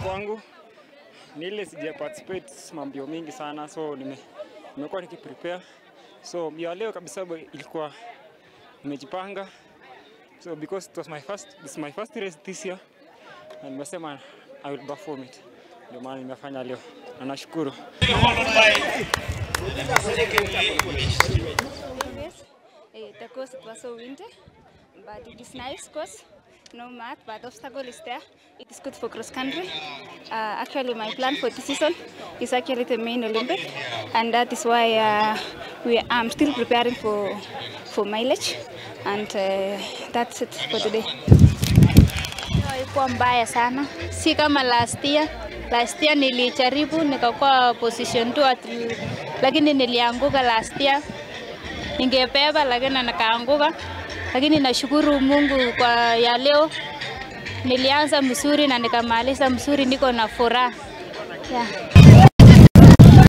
Kwangu ni ile sija participate mambio mingi sana, so nimekuwa nikiprepare. So mbio ya leo kabisa ilikuwa nimejipanga. So because it was my first, this is my first race this year, na nimesema I will perform it. Ndio maana nimefanya leo. Na nashukuru. Yes, the course it was so windy, but it is nice course. No mud, but obstacle is there. It is good for cross country. Actually, my plan for this season is actually the main Olympic, and that is why we I'm still preparing for mileage, and that's it for today. Haikuwa mbaya sana, si kama last year. Last year nilijaribu nikakuwa position 2 lakini nilianguka last year. Ningebeba lakini nikaanguka. Lakini nashukuru Mungu kwa ya leo. Nilianza mzuri na nikamaliza mzuri, niko na furaha. Yeah.